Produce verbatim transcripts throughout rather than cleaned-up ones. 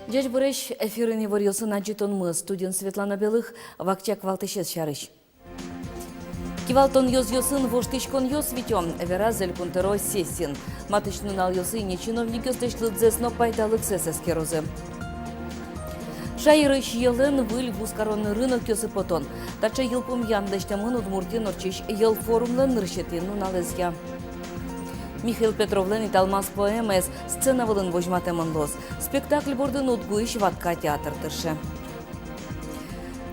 Ӟечбуресь! Эфирын иворъёсын адӟытонмы, студиын Светлана Белых. Вакчияк валтӥсез сярысь. Кивалтон ёзъёсын воштӥськонъёс витё, вераз Элькун тӧро сессиын. Матысь нуналъёсы ини чиновникъёслэсь лыдзэс но пайдалыксэс эскерозы. Шаерысь йӧлэн выль вузкарон рынокъёсы потон. Таӵе йылпумъян лэсьтэмын Удмуртиын ортчись йӧл форумлэн нырысетӥ нуналэзъя. Михаил Петровлэн «Италмас» поэмаез сцена вылын возьматэмын луоз. Спектакль бордын УдГУысь «Ватка» театр тырше.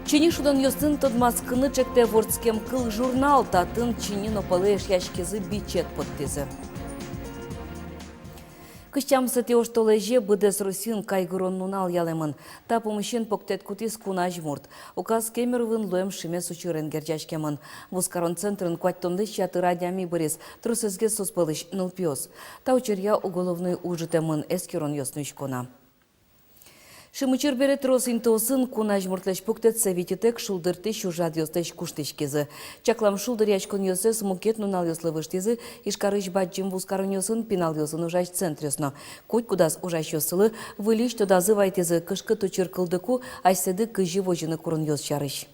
Чини шудонъёсын тодматскыны ӵектэ вордскем «Кыл» журнал. Татын чини но пӧлы эшъяськизы, бичет поттӥзы. Кызь тямысэтӥ оштолэзе быдэс Россиын кайгырон нунал ялэмын. Та пумысен пуктэт кутӥз кун азьмурт. Указ Кемеровын луэм шимес учырен герӟаськемын. Вузкарон центрын куатьтонлэсь ятыр адями быриз, тросэзгес соос пӧлысь нылпиос. Та учыръя уголовной уж ӝутэмын, эскеронъёс нуисько на. Шимучыр бере трос интыосын кун азьмуртлэсь пуктэтсэ витьытэк шулдыртӥсь ужрадъёслэсь куштӥськизы. Чаклам шулдыръяськонъёссэс мукет нуналъёслы выжтӥзы Ижкарысь бадӟым вузкаронъёсын пиналъёсын ужась центръёс но. Котькудаз ужасьёссылы выльысь тодазы вайытӥзы кышкыт учыр кылдыку асьсэды кызьы возьыны куронъёс сярысь.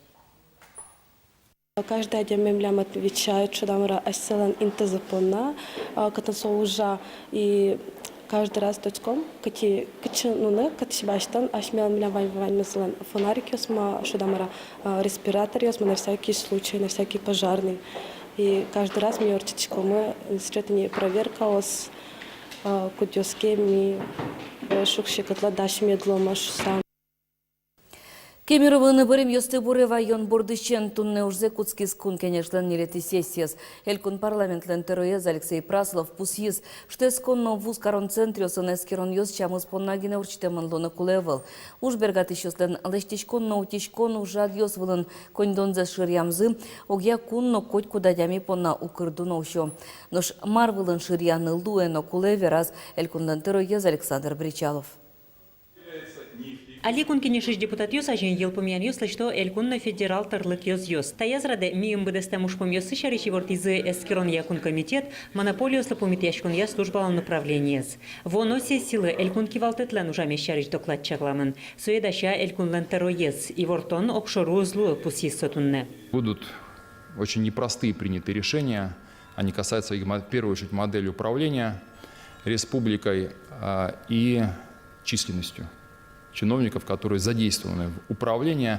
Каждый адями милям отвечает, шуод-а, мар-а, асьсэлэн интызы понна, а, кытын со ужа, и каждый раз тодӥськом, кытӥ, кытчы нуны, кытысь басьтон. Асьмелэн милям вань, ваньмызлэн фонарикъёсмы, шуод-а, мар-а, а, респираторъёсмы на всякий случай, на всякий пожарный. И каждый раз ми ортчытӥськомы, э, сыӵе тӥни проверкаос, а, кудъёске ми, э, шуг-секытлы дась мед луомы шуса. Кемеровын быремъёсты буре ваён бордысен туннэ ужзэ кутскиз Кун Кенешлэн ньылетӥ сессиез. Элькун парламентлэн тӧроез Алексей Праслов пусйиз: шутэтскон но вузкарон центръёсын эскеронъёс сямыз понна гинэ ортчытэмын луыны кулэ ӧвӧл. Уж бергатӥсьёслэн лэсьтӥськон но утиськон ужрадъёс вылын коньдонзэс шыръямзы огъя кун но котькуд адями понна укыр дуно усё. Нош мар вылын шыръяны луэ но кулэ, вераз Элькунлэн тӧроез Александр Бречалов. Али Кун Кенешысь депутатъёс азьын йылпумъянъёс лэсьто элькун но федерал тӧрлык ёзъёс. Таяз радэ миым быдэстэм ужпумъёссы сярысь ивортӥзы эскеронъя кун комитет, монополиослы пумитъяськонъя службалэн управлениез. Вуоно сессилы элькун кивалтэтлэн ужамез сярысь доклад чакламын. Сое дася Элькунлэн тӧроез. Ивортон огшоры уз луы, пусйиз со туннэ. Будут очень непростые приняты решения. Они касаются, в первую очередь, модели управления республикой, а, и численностью чиновников, которые задействованы в управлении,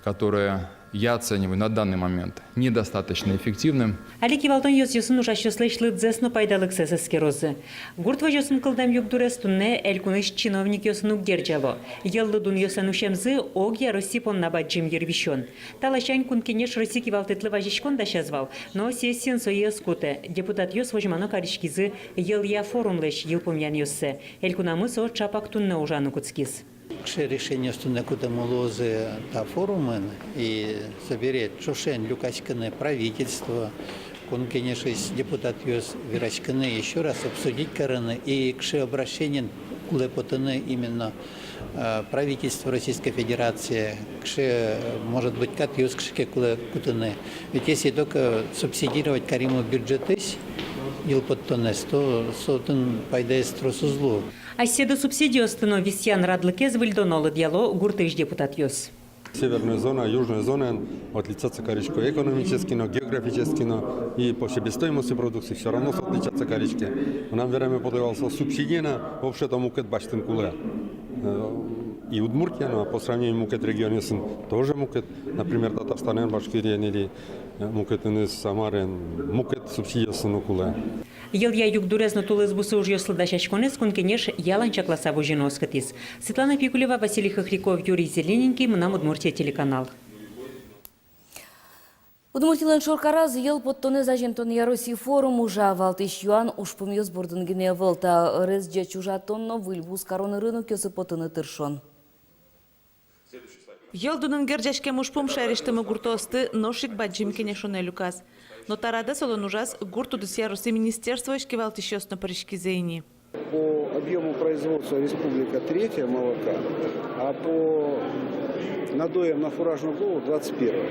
которое я оцениваю на данный момент недостаточно эффективным. Али кивалтон ёзъёсын ужасьёслэсь лыдзэс но пайдалыксэс эскерозы. Гурт возёсын кылдэм югдурез туннэ элькунысь чиновникъёсын уг герӟало. Йӧл лыдунъёслэн усемзы огъя Росси понна бадӟым йырвисён. Та ласянь Кун Кенеш Росси кивалтэтлы вазиськон дасяз вал, но сессиын сое ӧз кутэ. Депутатъёс возьмано кариськизы йӧлъя форумлэсь йылпумъянъёссэ. Элькунамы со чапак туннэ ужаны кутскиз. Кыӵе решениос туннэ кутэмын луозы та форумын, и собере ӵошен люкаськыны правительство, Кун Кенешысь депутатъёс вераськыны, ещё раз обсудить карыны, и кыӵе обращениен кулэ потыны именно, э, правительство Российской Федерации, кыӵе, может быть, катъёс кыӵе ке кулэ кутыны. Ведь если только субсидировать каримы бюджетысь йылпоттонэз, то со отын пайдаез трос уз лу. Асьсэды субсидиосты но висъян радлыкез выльдоно, лыдъяло гуртысь депутатъёс. Северная зона, южная зона отличаться кариське экономически но, географически но, и по себестоимости продукции всё равно со отличаться кариське. Мынам вераме потэ вал, со субсидия но вообще-то мукет басьтыны кулэ. Э, и Удмуртия но, а по сравнению мукет регионъёсын тоже мукет. Например, Татарстанэн, Башкириен или, э, мукетыныз Самараен мукет субсидиосы но кулэ. Йӧлъя югдурез но тулыс бусы ужъёслы дасяськонэз Кун Кенеш ялан чакласа возьыны оскытӥз. Светлана Пикулева, Василий Хохряков, Юрий Зелененький, «Мынам Удмуртие» телеканал. Удмуртилэн шоркараз йӧл поттонэз азинтонъя Росси форум ужа. Валтӥсь юан ужпумъёс бордын гинэ ӧвӧл, та ӧрез ӟеч ужатон но выль вузкарон рынокъёсы потыны тыршон. Йӧл дунын герӟаськем ужпум шаерысьтымы гуртоосты нош ик бадӟым кенешонэ люказ. Но та радэ солэн ужаз гурт удысъя Росси министерствоысь кивалтӥсьёс но пыриськизы ини. По объёму производства республика третья молока, а по надоям на фуражную голову двадцать первая.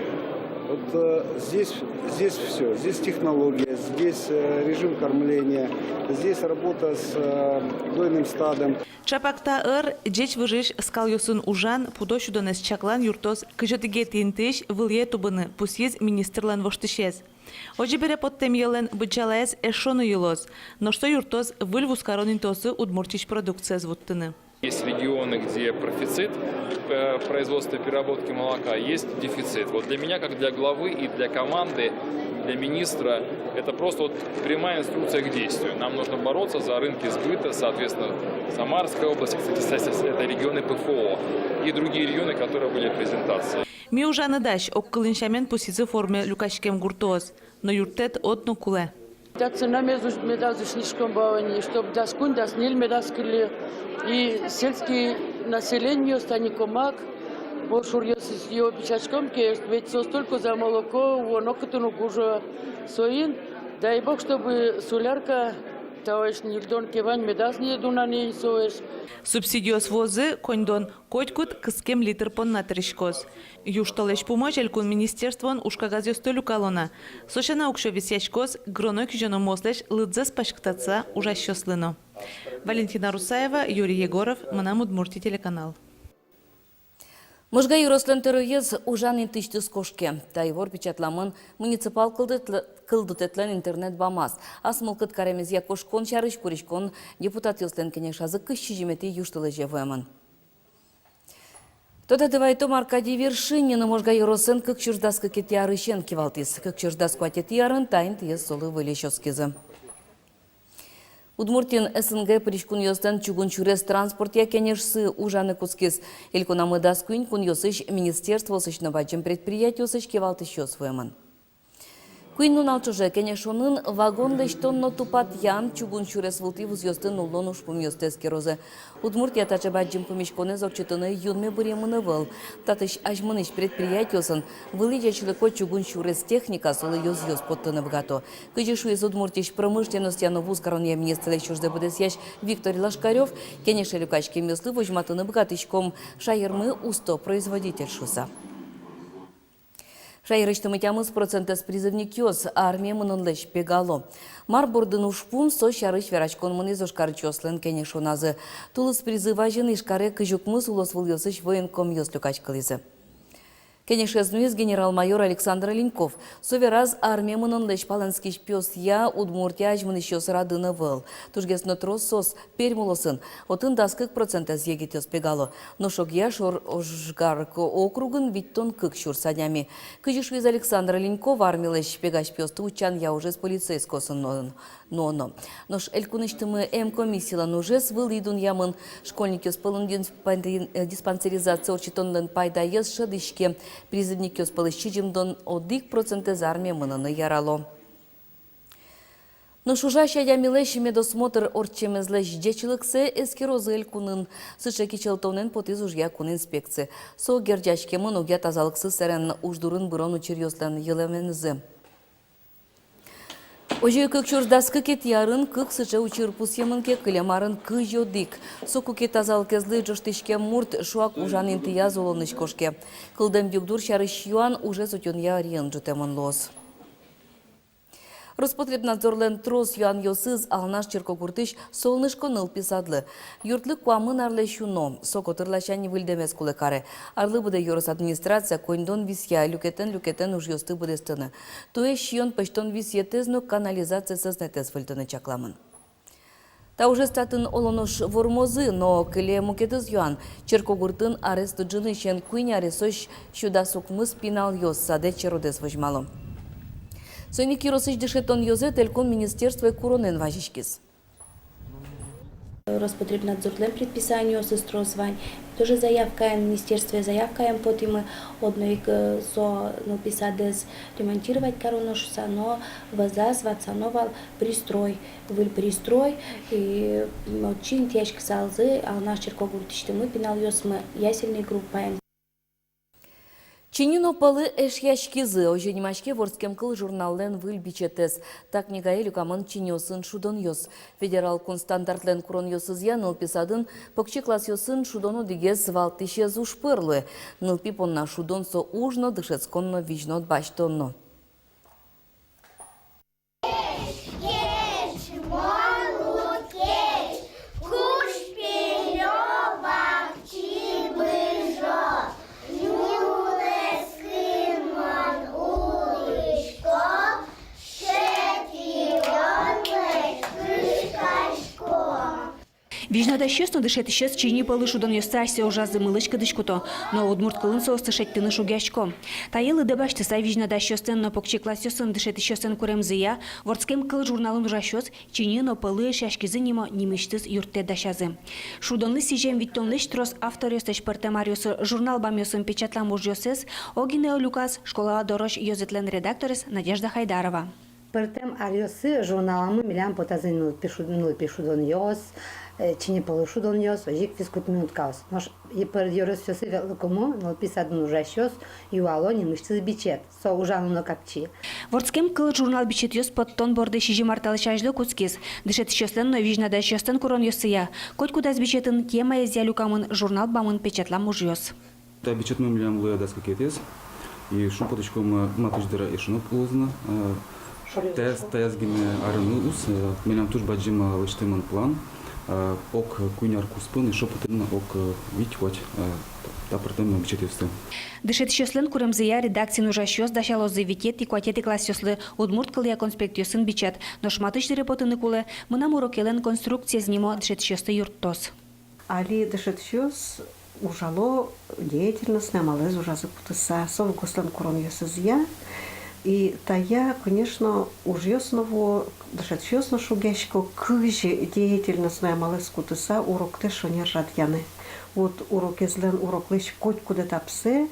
Вот э, здесь, здесь все. Здесь технология, здесь э, режим кормления, здесь работа с э, дойным стадом. Чапак та ӧр ӟеч выжись скалъёсын ужан, пудо сюдонэз чаклан юрттоз кызь одӥгетӥ интыысь вылӥе тубыны, пусйиз министрлэн воштӥсез. Озьы бере, поттэмъелэн быдӟалаез эшшо но йылоз, нош со юрттоз выль вузкарон интыосы Удмуртиысь продукциез вуттыны. Есть регионы, где профицит э, производства и переработки молока, есть дефицит. Вот для меня, как для главы и для команды, для министра, это просто вот прямая инструкция к действию. Нам нужно бороться за рынки сбыта, соответственно, Самарская область, кстати, это регионы ПФО, и другие регионы, которые были в презентации. Ми ужаны дась, огкылын сямен пусйизы форуме люкаськем гуртоос, но юрттэт одно кулэ. Та цена медаз, медаз слишком баони, чтоб дас куинь, дас ньыль медаз кылле. И сельский населениос тани комак, бо шуръёсыз ё бичаськом ке, ведь соос только за молоко, вуоно кытын уг ужо. Соин, дай бог, чтобы солярка таоесь ньыльдон ке вань, медаз ни дунаны соос. Субсидиос вуозы, коньдон котькуд кыскем литр понна тыриськоз. Южтолэзь пумозь элькун министерствоын ужкагазъёсты люкало на. Со сяна, уксё висъяськоз гыроно-кизёномыослэсь лыдзэс паськытатыса ужасьёслы но. Валентина Русаева, Юрий Егоров, «Мынам Удмуртие» телеканал. Можга ёрослэн тӧроез ужан интыысьтыз кошке. Та ивор печатламын муниципал кылдыт-, кылдытэтлэн интернет-бамаз. Ас мылкыд каремезъя кошкон сярысь куриськон депутатъёслэн кенешазы кызь сизьыметӥ южтолэзе вуэмын. Тодады вайытом, Аркадий Вершинин Можга ёросэн кык сюрс дас кыкетӥ арысен кивалтӥз. Кык сюрс дас куатетӥ арын та интыез солы выльысь оскизы. Удмуртиын СНГ пыриськонъёслэн чугун сюрес транспортъя кенешсы ужаны кутскиз. Элькунамы дас куинь кунъёсысь министерствоосысь но бадӟым предприятиосысь кивалтӥсьёс вуэмын. Куинь нунал ӵоже кенешонын вагон лэсьтон но тупатъян, чугун сюрес вылтӥ вузъёсты нуллон ужпумъёсты эскерозы. Удмуртия таӵе бадӟым пумиськонэз ортчытыны юнме быръемын ӧвӧл. Татысь азьмынӥсь предприятиосын вылӥ ӟечлыко чугун сюрес техника, солы ёзъёс поттыны быгато. Кызьы шуиз Удмуртиысь промышленностья но вузкаронъя министрлэсь ужзэ быдэсъясь Виктор Лошкарёв, кенеше люкаськемъёслы возьматыны быгатӥськом: шаермы усто производитель шуыса. Шаерысьтымы тямыс процентэз призывникъёс армие мынонлэсь пегало. Мар бордын ужпум, со сярысь вераськон мынӥз ижкарчиослэн кенешоназы. Тулыс призыв азьын Ижкаре кызь укмыс улосвылъёсысь военкомъёс люкаськылӥзы. Кенешез нуиз генерал-майор Александр Оленьков. Со вераз, армие мынонлэсь палэнскись пиосъя Удмуртия азьмынӥсьёс радын ӧвӧл. Тужгес но трос соос Пермь улосын. Отын дас кык процентэз егитъёс пегало. Нош огъя шор Ижкар округын витьтон кык сюрс адями. Кызьы шуиз Александр Оленьков, армилэсь пегась пиосты утчанъя ужез полицейскосын но, но, но. Нош элькунысьтымы эмкомиссилэн ужез вылӥ дунъямын. Школьникъёс пӧлын диспан-, э, диспансеризация ортчытонлэн пайдаез шӧдӥське. Призывникъёс пӧлысь сизьымдон одӥг процентэз армие мыныны ярало. Нош ужась адямилэсь медосмотр ортчемезлэсь ӟечлыксэ эскерозы элькунын. Сыӵе кичӧлтонэн потӥз ужъя кун инспекция. Со герӟаськемын огъя тазалыксы сэрен уждурын бырон учыръёслэн йылэменызы. Озьы кык сюрс дас кыкетӥ арын кык сыӵе учыр пусъемын ке, кылем арын кызь одӥг. Соку ке тазалыкезлы ӝожтӥськем мурт шуак ужан интыяз улонысь кошке. Кылдэм югдур сярысь юан ужез утёнъя ӧръен ӝутэмын луоз. Роспотребнадзорлэн трос юанъёсыз Алнаш черкогуртысь «Солнышко» нылпи садлы. Юртлы куамын арлэсь уно, со котыр ласянь выльдэмез кулэ каре. Арлы быдэ ёрос администрация коньдон висъя, люкетэн-люкетэн ужъёсты быдэстыны. Туэ сиён-пӧсьтон висъетэз но канализация сӧзнэтэз выльдыны чакламын. Та ужез татын, оло нош, вормозы, но кыле мукетыз юан. Черкогуртын аресты ӝынысен куинь аресозь сю дас укмыс пиналъёс садэ черодэз возьмало. Соин ик ёросысь дышетон ёзэт элькун министерствое куронэн вазиськиз. Роспотребнадзорлэн предписаниосыз трос вань. Тоже заявкаен, министерствое заявкаен потӥмы, одно ик, э, со, ну, писадэз ремонтировать кароно шуса, но вӧзаз ватсано вал пристрой, выль пристрой, и, м, отчы интыяськысалзы Алнаш черкогуртысьтымы пиналъёсмы ясельный группаен. «Чини но пӧлы эшъяськизы» — озьы нимаське «Вордскем кыл» журналлэн выль бичетэз. Та книгае люкамын чиньыосын шудонъёс. Федерал кун стандартлэн куронъёсызъя нылпи садын покчи классъёсын шудон одӥгез валтӥсез уж пыр луэ. Нылпи понна шудон — со уж но, дышетскон но, визьнод басьтон но. Кеч, кеч, мон лу кеч, куш пилё, вакчи быжо, нюлэскын мон улӥсько, шедьтӥонлэсь кышкасько. Визьнодасьёс но дышетӥсьёс «Чини пӧлы» шудонъёсты асьсэ ужазы мылысь-кыдысь куто, но удмурт кылын соосты шедьтыны шугъясько. Тае лыдэ басьтыса, визьнодасьёслэн но покчи классъёсын дышетӥсьёслэн куремзыя, «Вордскем кыл» журналын ужасьёс «Чини но пӧлы эшъяськизы» нимо нимысьтыз юрттэт дасязы. Шудонлы сӥзем витьтонлэсь трос авторъёслэсь пӧртэм аръёсы журнал бамъёсын печатлам ужъёссэс огинэ люказ школа дорозь ёзэтлэн редакторез Надежда Хайдарова. Пӧртэм аръёсы журналамы милям потазы нылпи шуд-, нылпи шудонъёс, э, «Чини пӧлы» шудонъёс, озьы ик физкультминуткаос. Нош и пӧръёросъёсы ветлыкумы нылпи садын ужасьёс юало нимысьтыз бичет. Со ужаны но капчи. «Вордскем кыл» журнал бичетъёс поттон борды сизьым ар талэсь азьло кутскиз. Дышетӥсьёслэн но визьнодасьёслэн куронъёссыя, котькудаз бичетын темаезъя люкамын журнал бамын печатлам ужъёс. Та бичетмы милям луэ дас кыкетӥез. И шумпотӥськом, э, матысь дыре эшшо но луоз на, э, таяз, таяз гинэ арыныз, э, милям туж бадӟым, э, лэсьтэмын план, э, ог куинь ар куспын эшшо потыны на ог, э, вить-куать, э, та пӧртэм бичетъёсты. Дышетӥсьёслэн куремзыя, редакциын ужасьёс дасялозы витетӥ, куатетӥ классъёслы удмурт кылъя конспектъёсын бичет. Нош матысь дыре потыны кулэ «Мынам урокелэн конструкциез» нимо дышетӥсьёсты юрттоз. Али дышетӥсьёс ужало деятельностной амалэз ужазы кутыса, совгослэн куронъёсызъя. И тая, конечно, ужъёс но вуо, дышетӥсьёс но шугъясько, кызьы деятельностной амалэз кутыса уроктэ шонер радъяны. Вот урокезлэн, уроклэсь котькуд этапсэ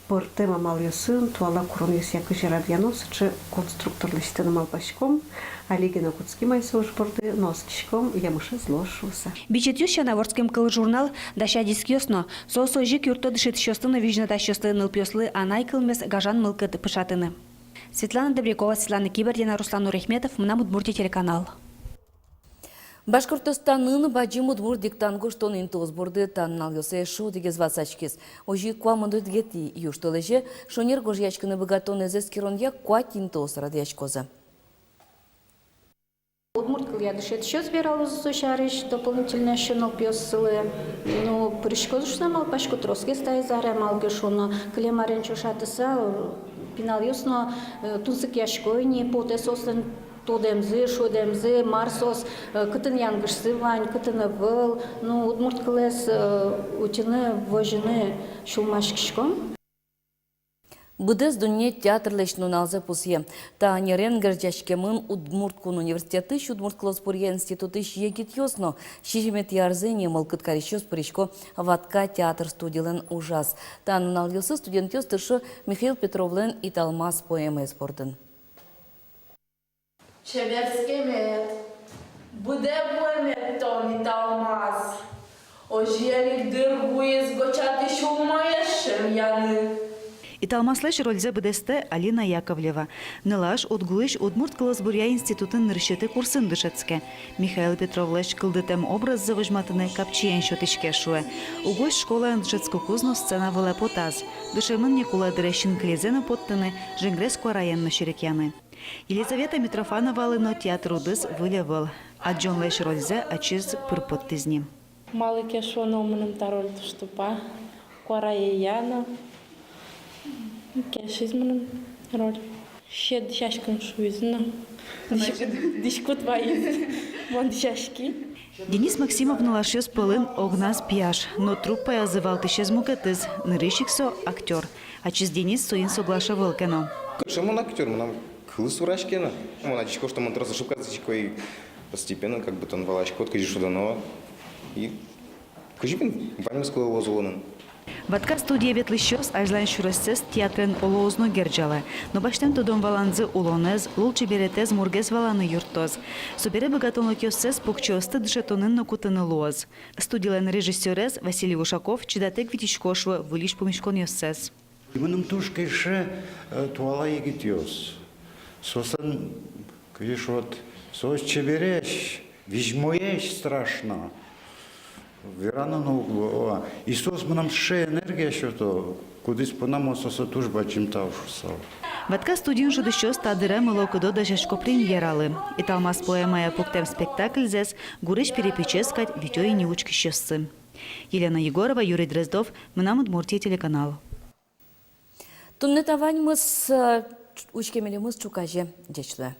пӧртэм амалъёсын, туала куронъёсъя кызьы радъяно, сыӵе конструктор лэсьтыны малпаськом. Али гинэ кутским ай со уж борды, но оскиськом, емышез луоз шуыса. Бичетъёс сяна «Вордскем кыл» журнал дася дискъёс но. Соос озьы ик юртто дышетӥсьёслы но визьнодасьёслы, нылпиослы анай кылмес гажан мылкыд пыӵатыны. Светлана Добрякова, Светлана Кибардина, Руслан Нурахметов, «Мынам Удмуртие» телеканал. Башкортостанын бадӟым удмурт диктант гожтон интыос борды та нуналъёсы эшшо одӥгез ватсаськиз. Озьы ик куамын одӥгетӥ южтолэзе шонер гожъяськыны быгатонэз эскеронъя куать интыос радъяськозы. Удмурт кылъя дышетӥсьёс вералозы со сярысь, дополнительно эшшо нылпиослы. Ну, пыриськозы шуыса малпасько, тросгес таиз аре, малы ке шуоно кылем арен ӵошатыса, э, пиналъёс но, э, тунсыкъясько ини, потэ соослэн тодэмзы, шудэмзы, мар соос, э, кытын янгышсы вань, кытын ӧвӧл. Ну, удмурт кылэз, э, утьыны, возьыны сюлмаськиськом. Быдэс дунне театрлэсь нуналзэ пусъе. Та ӧнерен герӟаськемын Удмурт кун университетысь удмурт кылосбуръя институтысь егитъёс но. Сизьыметӥ арзэ ини мылкыд карисьёс пырисько «Ватка» театр студилэн ужаз. Та нуналъёсы студентъёс тыршо Михаил Петровлэн «Италмас» поэмаез бордын. Чеберскемед, быдэ вуэмед тон, Италмас. Озьыен ик дыр вуиз гочады сюлмоез шӧмъяны. Италмаслэсь рользэ быдэстэ Алина Яковлева. Нылаш Удгулысь удмурт кылосбуръя институтын нырысетӥ курсын дышетске. Михаил Петровлэсь кылдытэм образзэ возьматыны капчиен сётӥське, шуэ. Угось школаын дышетскыкуз но сцена вылэ потаз. Дышемын ни кулэ дыре синкылизэ но поттыны, жингрес куараен но серекъяны. Елизавета Митрофановалы но театр удыс выль ӧвӧл. Адӟонлэсь рользэ ачиз пыр поттӥз ни. Малы ке шуоно, мыным та роль туж тупа. Куараея но. Кельшиз мыным роль. Сьӧд дӥсяськон шуизы но. Дӥсь-, дӥськут вайиз. Мон дӥсяськи. Денис Максимов нылашъёс пӧлын огназ пияш, но труппаязы валтӥсез мукетыз, нырысь ик со актёр. Ачиз Денис соин соглаш ӧвӧл ке но. Кыӵе мон актёр, мынам кылыз сураське но. Мон адӟисько, что мон трос ошибкаос лэсьтӥсько, и постепенно, как бы, тон валаськод, кызьы шудоно. И кызьы, бен, ваньмыз кулэ луоз улонын. «Ватка» студие ветлӥсьёс азьлань сюрессэс театрен олоез но герӟало. Но басьтэм тодон-валанзы улонэз, лулчеберетэз мургес валаны юрттоз. Собере быгатонлыкъёссэс покчиосты дышетонын но кутыны луоз. Студилэн режиссёрез Василий Ушаков чидатэк витиське, шуэ, выльысь пумиськонъёссэс. И мыным туж кельше, э, туала егитъёс. Соослэн, кызьы шуод, соос чебересь, визьмоесь страшно. Вераны но уг луы, о. И соос мынам сыӵе энергия сёто, кудӥз понна мон соослы туж бадӟым тау шуысал. Ватка студиын шудӥсьёс та дыре мылокыдо дасясько премьералы. «Италмас» поэмая пуктэм спектакльзэс гурысь перепечез кадь витё ини учкисьёссы. Елена Егорова, Юрий Дроздов, «Мынам Удмуртие» телеканал. Туннэ та ваньмыз, э, учке милемыз ӵуказе. Ӟеч луэ.